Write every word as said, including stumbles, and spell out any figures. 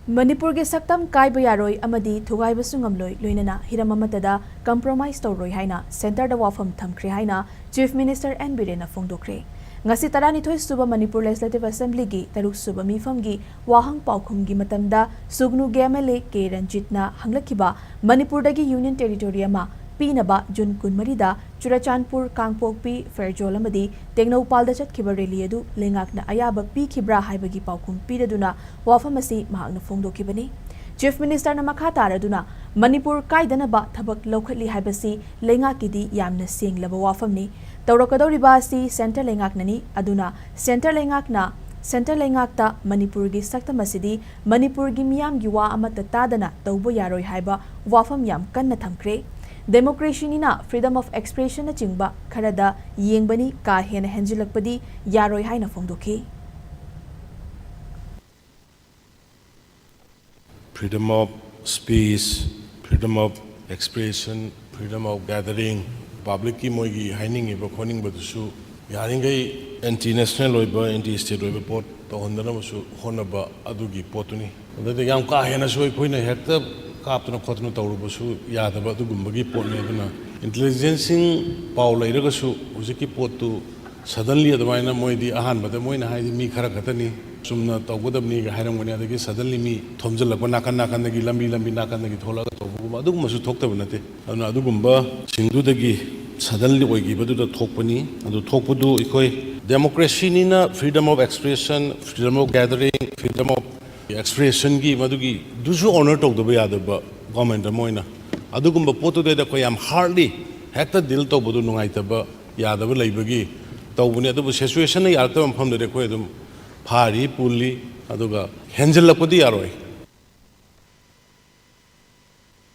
ꯃꯅꯤꯄꯨꯔꯒꯤ ꯁꯛꯇꯝ ꯀꯥꯏꯕ ꯌꯥꯔꯣꯏ ꯑꯃꯗꯤ ꯊꯨꯒꯥꯏꯕꯁꯨ ꯉꯝꯂꯣꯏ, ꯂꯣꯏꯅꯅ ꯍꯤꯔꯝ ꯑꯃꯠꯇꯗ compromise ꯇꯧꯔꯣꯏ ꯍꯥꯏꯅ centreꯗ ꯋꯥꯐꯝ ꯊꯝꯈ꯭ꯔꯦ ꯍꯥꯏꯅ Chief Minister N ꯕꯤꯔꯦꯟꯅ ꯐꯣꯡꯗꯣꯛꯈ꯭ꯔꯦ꯫ ꯉꯁꯤ ꯇꯔꯥꯅꯤꯊꯣꯏ ꯁꯨꯕ ꯃꯅꯤꯄꯨꯔ Legislative Assemblyꯒꯤ ꯇꯔꯨꯛ ꯁꯨꯕ ꯃꯤꯐꯝꯒꯤ ꯋꯥꯍꯪ ꯄꯥꯎꯈꯨꯝꯒꯤ ꯃꯇꯝꯗ ꯁꯨꯒꯅꯨꯒꯤ MLA ꯀꯦ ꯔꯟꯖꯤꯠꯅ ꯍꯪꯂꯛꯈꯤꯕ ꯃꯅꯤꯄꯨꯔꯗꯒꯤ Union Territory ꯑꯃ ꯄꯤꯅꯕ ꯖꯨꯟ ꯀꯨꯟꯃꯔꯤꯗ ꯆꯨꯔꯆꯥꯟꯄꯨꯔ, ꯀꯥꯡꯄꯣꯛꯄꯤ, ꯐꯦꯔꯖꯣꯜ ꯑꯃꯗꯤ ꯇꯦꯡꯅꯧꯄꯥꯜꯗ ꯆꯠꯈꯤꯕ rally ꯑꯗꯨ ꯂꯩꯉꯥꯛꯅ ꯑꯌꯥꯕ ꯄꯤꯈꯤꯕ꯭ꯔꯥ ꯍꯥꯏꯕꯒꯤ ꯄꯥꯎꯈꯨꯝ ꯄꯤꯔꯗꯨꯅ ꯋꯥꯐꯝ ꯑꯁꯤ ꯃꯍꯥꯛꯅ ꯐꯣꯡꯗꯣꯛꯈꯤꯕꯅꯤ꯫ Chief Ministerꯅ ꯃꯈꯥ ꯇꯥꯔꯗꯨꯅ ꯃꯅꯤꯄꯨꯔ ꯀꯥꯏꯗꯅꯕ ꯊꯕꯛ ꯂꯧꯈꯠꯂꯤ ꯍꯥꯏꯕꯁꯤ ꯂꯩꯉꯥꯛꯀꯤꯗꯤ ꯌꯥꯝꯅ ꯁꯦꯡꯂꯕ ꯋꯥꯐꯝꯅꯤ꯫ ꯇꯧꯔꯛꯀꯗꯧꯔꯤꯕ ꯑꯁꯤ centre ꯂꯩꯉꯥꯛꯅꯅꯤ꯫ ꯑꯗꯨꯅ centre ꯂꯩꯉꯥꯛꯅ, centre ꯂꯩꯉꯥꯛꯇ ꯃꯅꯤꯄꯨꯔꯒꯤ ꯁꯛꯇꯝ ꯑꯁꯤꯗꯤ ꯃꯅꯤꯄꯨꯔꯒꯤ ꯃꯤꯌꯥꯝꯒꯤ ꯋꯥ ꯑꯃꯠꯇ ꯇꯥꯗꯅ ꯇꯧꯕ ꯌꯥꯔꯣꯏ ꯍꯥꯏꯕ ꯋꯥꯐꯝ ꯌꯥꯝ ꯀꯟꯅ ꯊꯝꯈ꯭ꯔꯦ꯫ Democracyꯅꯤꯅ freedom of expressionꯅꯆꯤꯡꯕ ꯈꯔꯗ ꯌꯦꯡꯕꯅꯤ, ꯀꯥ ꯍꯦꯟꯅ ꯍꯦꯟꯖꯤꯜꯂꯛꯄꯗꯤ ꯌꯥꯔꯣꯏ ꯍꯥꯏꯅ ꯐꯣꯡꯗꯣꯛꯈꯤ꯫ Freedom of speech, freedom of expression, freedom of gathering, publicꯀꯤ ꯃꯣꯏꯒꯤ ꯍꯥꯏꯅꯤꯡꯉꯤꯕ ꯈꯣꯠꯅꯤꯡꯕꯗꯨꯁꯨ ꯌꯥꯔꯤꯈꯩ anti national ꯑꯣꯏꯕ, anti state ꯑꯣꯏꯕ ꯄꯣꯠ ꯇꯧꯍꯟꯗꯅꯕꯁꯨ ꯍꯣꯠꯅꯕ ꯑꯗꯨꯒꯤ ꯄꯣꯠꯇꯨꯅꯤ꯫ ꯑꯗꯨꯗ ꯌꯥꯝ ꯀꯥ ꯍꯦꯟꯅꯁꯨ ꯑꯩꯈꯣꯏꯅ ꯍꯦꯛꯇ ꯀꯥꯞꯇꯅ ꯈꯣꯠꯇꯅ ꯇꯧꯔꯨꯕꯁꯨ ꯌꯥꯗꯕ ꯑꯗꯨꯒꯨꯝꯕꯒꯤ ꯄꯣꯠꯅꯤ꯫ ꯑꯗꯨꯅ intelligenceꯁꯤꯡ ꯄꯥꯎ ꯂꯩꯔꯒꯁꯨ ꯍꯧꯖꯤꯛꯀꯤ ꯄꯣꯠꯇꯨ suddenly ꯑꯗꯨꯃꯥꯏꯅ ꯃꯣꯏꯗꯤ ꯑꯍꯥꯟꯕꯗ ꯃꯣꯏꯅ ꯍꯥꯏꯗꯤ ꯃꯤ ꯈꯔ ꯈꯛꯇꯅꯤ, ꯆꯨꯝꯅ ꯇꯧꯒꯗꯕꯅꯤꯒ ꯍꯥꯏꯔꯝꯒꯅꯤ꯫ ꯑꯗꯒꯤ suddenly ꯃꯤ ꯊꯣꯝꯖꯤꯜꯂꯛꯄ ꯅꯥꯀꯟ ꯅꯥꯀꯟꯗꯒꯤ, ꯂꯝꯕꯤ ꯂꯝꯕꯤ ꯅꯥꯀꯟꯗꯒꯤ ꯊꯣꯛꯂꯛꯑꯒ ꯇꯧꯕꯒꯨꯝꯕ ꯑꯗꯨꯒꯨꯝꯕꯁꯨ ꯊꯣꯛꯇꯕ ꯅꯠꯇꯦ꯫ ꯑꯗꯨꯅ ꯑꯗꯨꯒꯨꯝꯕꯁꯤꯡꯗꯨꯗꯒꯤ suddenly ꯑꯣꯏꯈꯤꯕꯗꯨꯗ ꯊꯣꯛꯄꯅꯤ꯫ ꯑꯗꯨ ꯊꯣꯛꯄꯗꯨ ꯑꯩꯈꯣꯏ democracyꯅꯤꯅ freedom of expression, freedom of gathering, freedom of expressionꯒꯤ ꯃꯗꯨꯒꯤꯗꯨꯁꯨ honour ꯇꯧꯗꯕ ꯌꯥꯗꯕ government ꯑꯃ ꯑꯣꯏꯅ ꯑꯗꯨꯒꯨꯝꯕ ꯄꯣꯠꯇꯨꯗꯩꯗ ꯑꯩꯈꯣꯏ ꯌꯥꯝ hardly ꯍꯦꯛꯇ deal ꯇꯧꯕꯗꯨ ꯅꯨꯡꯉꯥꯏꯇꯕ ꯌꯥꯗꯕ ꯂꯩꯕꯒꯤ ꯇꯧꯕꯅꯤ꯫ ꯑꯗꯨꯕꯨ situationꯅ ꯌꯥꯔꯛꯇꯕ ꯃꯐꯝꯗꯗꯤ ꯑꯩꯈꯣꯏ ꯑꯗꯨꯝ ꯐꯥꯔꯤ, ꯄꯨꯜꯂꯤ, ꯑꯗꯨꯒ ꯍꯦꯟꯖꯤꯜꯂꯛꯄꯗꯤ ꯌꯥꯔꯣꯏ꯫